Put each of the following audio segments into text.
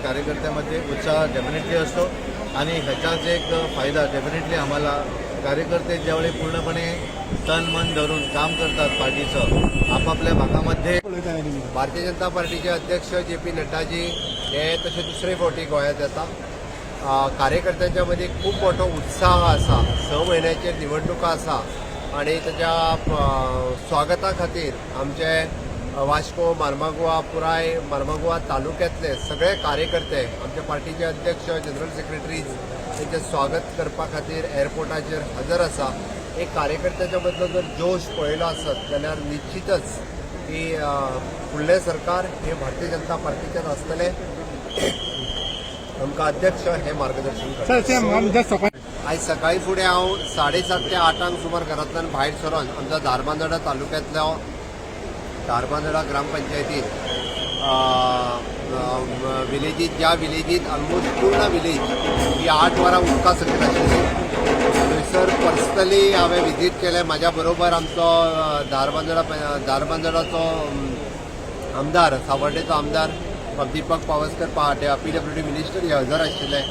कार्यकर्त्यामध्ये उत्साह डेफिनेटली असतो आणि ह्याचाच एक फायदा डेफिनेटली आम्हाला कार्यकर्ते ज्यावेळी पूर्णपणे तन मन धरून काम करतात पार्टीचं आपापल्या भागामध्ये. भारतीय जनता पार्टीचे अध्यक्ष जे पी नड्डाजी हे तशे दुसरे फावटी गोंयांत येता. कार्यकर्त्यांच्या मदीं खूब मोठो उत्साह आसा. 6 म्हयन्याचेर निवडणुका आसा आनी ताच्या स्वागता खातीर आमचे वास्को, मार्मागोवा, पुराय मार्मागोवा तालुक्यांतले सगळे कार्यकर्ते, आमच्या पार्टीचे अध्यक्ष, जनरल सेक्रेटरीज तेंचें स्वागत करपा खातीर एअरपोर्टाचेर हजर आसा. एक कार्यकर्त्याच्या मदलो जर जोश पळयलो आसत जाल्यार निश्चितच की फुडलें सरकार हे भारतीय जनता पार्टीचेच आसतलें. आमकां अध्यक्ष हे मार्गदर्शन करतात. आयज सकाळी फुडें हांव 7:30 ते 8 सुमार घरांतल्यान भायर सरोन आमच्या धारबांदोडा तालुक्यांतल्या धारबांदोडा ग्रामपंचायतीत विलेजीत, ज्या विलेजीत ऑलमोस्ट पूर्ण विलेज ही 8 वरां उदका सकयल आशिल्ली, थंयसर पर्सनली हांवें विजीट केलें. म्हाज्या बरोबर आमचो धारबांदोडाचो आमदार, सावर्डेचो आमदार दीपक पावसकर, पीडब्ल्यूडी मिनिस्टर हे हजर आशिल्ले.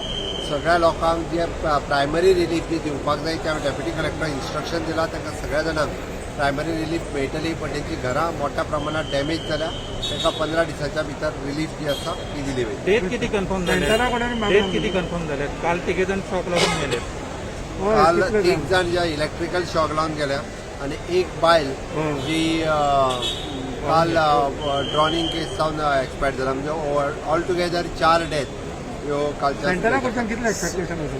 सगळ्या लोकांक जे प्रायमरी रिलीफ जी दिवपाक जाय ते हांवें डेप्युटी कलेक्टर इन्स्ट्रक्शन दिलां. तांकां सगळ्या जाणांक प्रायमरी रिलीफ मेळटली, पण तेंची घरां मोठ्या प्रमाणात डॅमेज जाल्या, तांकां 15 दिसाच्या भितर रिलीफ जी आसा ती दिली वयतली. डेथ किती कन्फर्म झाले? डेथ किती कन्फर्म झाले? काल तिघे जण शॉक लागून गेले. काल तीग जाण जे इलेक्ट्रिकल शॉक लावन गेल्या आणि एक बायल जी काल ड्रॉनिंग केस जावन एक्सपायर जाला. म्हणजे ऑल टुगेदर चार डेथ ह्यो कालच्या. कितले एक्सपेक्टेशन आसा?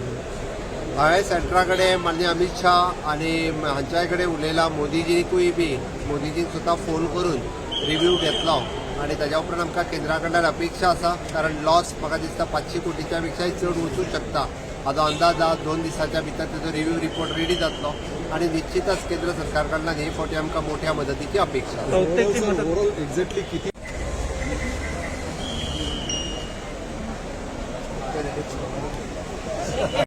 हांवें सेंट्रा कडेन माननीय अमित शाह आनी हांच्या कडेन उलयलां. मोदीजीकूय बी, मोदीजीन सुद्दां फोन करून रिव्यू घेतलो आनी ताज्या उपरांत आमकां केंद्रा कडल्यान अपेक्षा आसा, कारण लॉस म्हाका दिसता 500 कोटीच्या पेक्षाय चड वचूंक शकता. हाजो अंदाज आहा. 2 दिसाच्या भितर तेजो रिव्यू रिपोर्ट रेडी जातलो आनी निश्चितच केंद्र सरकार कडल्यान हे फावटी आमकां मोठ्या मदतीची अपेक्षा आसा. संस्थेची मदत ओव्हरऑल एक्झॅक्टली किती?